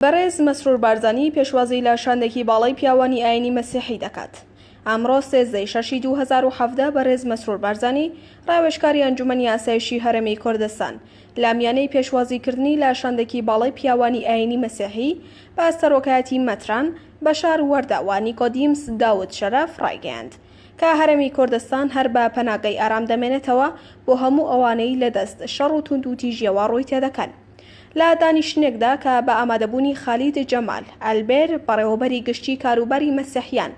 بەڕێز مەسرور بارزانی پێشوازی لە شاندێکی باڵای پیاوانی ئاینی مەسیحی دەکات. ئەمڕۆ 13 ی شەشی 2017 بەڕێز مەسرور بارزانی ڕاوێژکاری ئەنجومەنی ئاسایشی هەرێمی کوردستان لە میانەی پێشوازیکردنی لە شاندێکی باڵای پیاوانی ئاینی مەسیحی بە سەرۆکایەتی مەتران بەشار وەردە و نیکۆدیمس داود شەرەف ڕایگەیاند کە هەرێمی کوردستان هەر بە پەناگەی ئارام دەمێنێتەوە بۆ هەموو ئەوانەی لە دەست شەڕ و توندوتیژیەوە ڕووی تێدەکەن. لە دانیشتنێکدا کە بە ئامادەبوونی خالید جەمال ئەلبێر، بەڕێوەبەری گشتی کاروباری مەسیحیان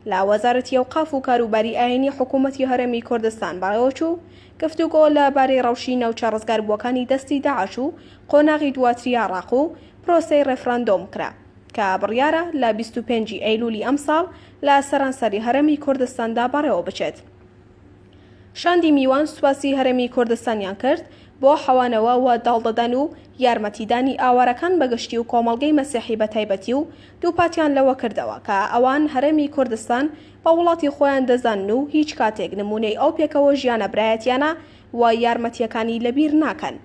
لە وەزارەتی ئەوقاف و کاروباری ئایینی حکوومەتی هەرێمی کوردستان بەڕێوەچوو، گفتوگۆ لە بارەی ڕەوشی ناوچە ڕزگاربووەکانی دەستی داعش و قۆناغی دواتری عێراق و پرۆسەی ڕێفراندۆم کرا کە بڕیارە لە 25 ی ئەیلوولی ئەمساڵ لە سەرانسەری هەرێمی کوردستاندا بەڕێوەبچێت. شاندی میوان سوپاسی هەرێمی کوردستانیان کرد بۆ حەوانەوە و داڵدەدان و یارمەتیدانی ئاوارەکان بە گشتی و کۆمەڵگەی مەسیحی بە تایبەتی و دووپاتیان لەوە کردەوە کە ئەوان هەرێمی کوردستان بە وڵاتی خۆیان دەزانن و هیچ کاتێک نموونەی ئەو پێکەوە ژیانە برایەتیانە و یارمەتییەکانی لەبیر ناکەن.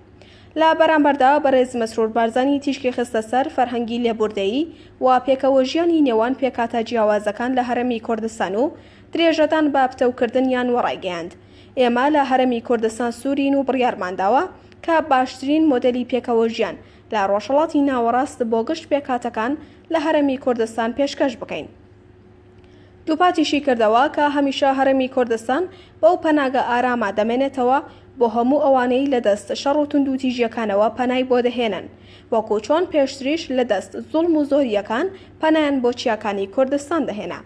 لە بەرامبەردا بەرێز مەسرور بارزانی تیشکی خستە سەر فەرهەنگی لێبوردەیی و پێکەوەژیانی نێوان پێکهاتە جیاوازەکان لە هەرێمی کوردستان و درێژەدان بە پتەوکردنیان و ڕایگەیاند، ئێمە لە هەرێمی کوردستان سوورین و بڕیارمانداوە کە باشترین مۆدێلی پێکەوەژیان لە ڕۆژهەڵاتی ناوەڕاست بۆ گشت پێکهاتەکان لە هەرێمی کوردستان پێشکەش بکەین. دووپاتیشی کردەوە کە هەمیشە هەرێمی کوردستان بەو پەناگە ئارامە دەمێنێتەوە بۆ هەموو ئەوانەی لە دەست شەڕ و توندوتیژییەکانەوە پەنای بۆ دەهێنن، وەکو چۆن پێشتریش لە دەست زوڵم و زۆرییەکان پەنایان بۆ چیاکانی کوردستان دەهێنا.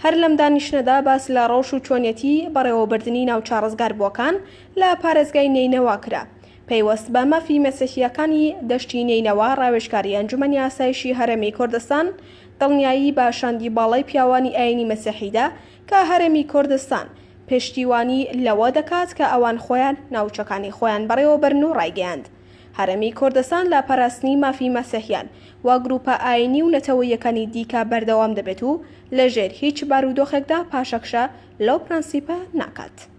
هەر لەم دانیشتنەدا باس لە ڕەوش و چۆنیەتی بەڕێوەبردنی ناوچە ڕزگاربووەکان لە پارێزگای نەینەوا کرا. پەیوەست بە مافی مەسیحییەکانی دەشتی نەینەوا ڕاوێژکاری ئەنجومەنی ئاسایشی هەرێمی کوردستان دڵنیایی بە شاندی باڵای پیاوانی ئایینی مەسیحی دا کە هەرێمی کوردستان پشتیوانی لەوە دەکات کە ئەوان خۆیان ناوچەکانی خۆیان بەڕێوەبەرن و ڕایگەیاند هەرێمی کوردستان لە پاراستنی مافی مەسیحیان و گروپە ئایینی و نەتەوەییەکانی دیکە بەردەوام دەبێت و لەژێر هیچ بارودۆخێکدا پاشەکشە لەو پرەنسیپە ناکات.